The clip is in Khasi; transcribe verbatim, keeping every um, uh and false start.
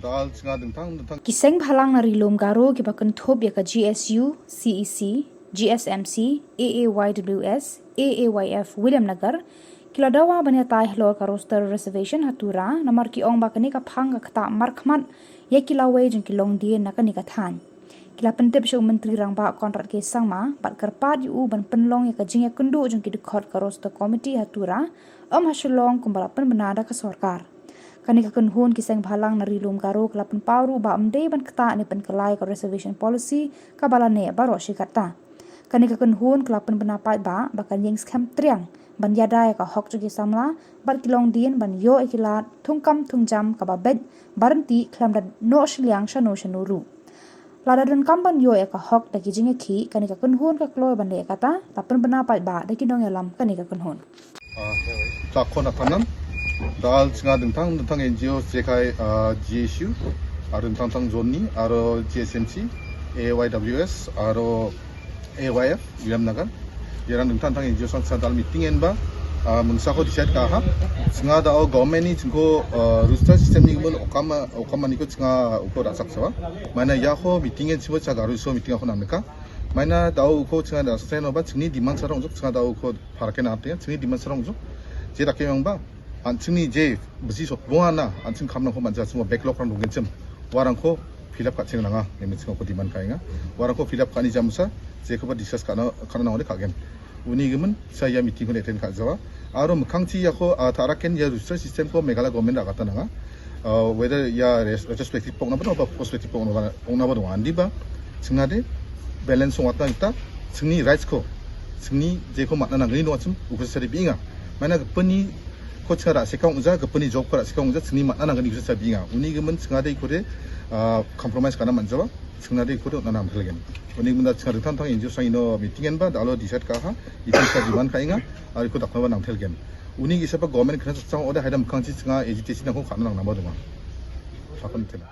Dal chnga dingtang dingtang. Ki seng bhalang na Ri Lum Garo kiba kynthup ïa ka G S U, C E C, G S M C, A A Y W S, A A Y F William Nagar, ki la dawa ban ïatai halor ka roster reservation ha Tura, namar ki ong ba kane ka phang ka ktah markhmat ïa ki lawei jong ki longdien na kane ka thaiñ. Ki la pyntip sha u Myntri Rangbah Conrad K Sangma, bad kyrpad ïa u ban pynlong ïa ka jingïakynduh jong ki dkhot ka roster committee ha Tura, ym ha Shillong kumba la pynbna da ka sorkar. Kane ka kynhun ki seng bhalang na Ri Lum Garo ka la pynpaw ruh ba ym dei ban ktah ne pynkylla ïa ka reservation policy kaba la neh baroh shi katta. Kane ka kynhun ka la pynbna paidbah ba kan ïeng skhem triang ban ïada ïa ka hok jong ki samla bad ki longdien ban ïoh ïa ki lad thungkam thungjam kaba beit, ba ryntih khlem da noh shiliang shano shano ruh. Lada donkam ban ïoh ïa ka hok da ki jingïakhih, kane ka kynhun ka kloi ban leh kata, la pynbna paidbah da ki nongïalam kane ka kynhun. Ah, ta khon a thanan. Dal chnga dingtang dingtang N G O, jekai, ah, G S U, aro dingtang dingtang Jonni, aro G S M C, A Y W S, aro A Y F William Nagar. Ïa rang dingtang dingtang N G O song sa dal meeting en ba, ah, mynsa ko decide ka ha. Chnga da o government ni chynko, ah, roster system ni mun okam, okam ni ko chnga uko da sak sawa. Mana ïa ko meeting en chynko cha garu so meeting ko nam ka. Mana da o ko chnga da sa no ba chynni demand sarong jok chnga da o ko phar ke na apte chynni demand sarong jok. Je da ke yang ba. An chynni je besi sok bua na an chynni kam na ko man cha chynko backlog rang dong chim. Warang ko fill up ka ching nanga, ne chynko ko demand ka nga. Warang ko fill up ka ni jam sa, je ko ba discuss ka na, ka na nang ka gen. Uni gemen, sa ïa meeting ko ne attend ka jawa. Aro mkhang chi ïa ko, ah, tara ken ïa roster system ko Meghalaya government da kata nanga. Ah, whether ïa res-, retrospective pok na ba, ba prospective pok na ba, pok na ba dong andi ba. Chynga de, balance song atna kita, chynni rights ko. Chynni je ko matna nang ni no achim, uko sa ri binga. Mana ko peni ko chynga da sekong uja, ko peni job ko da sekong uja, chynni matna nang ni uja sa binga. Uni gemen chynga de ko de, ah, compromise ka na man jawa. Chynna de ko dot na nam thelgen. Uni munda chynna de tang tang N G O sang ino meeting en ba, da lo decide ka ha, ito sa demand ka inga, ari ko dak na ba nam thelgen. Uni isa pa government kena chang oda haidam kang chi chynna agitation na ko ka na nam ba dong. Apa ni tena.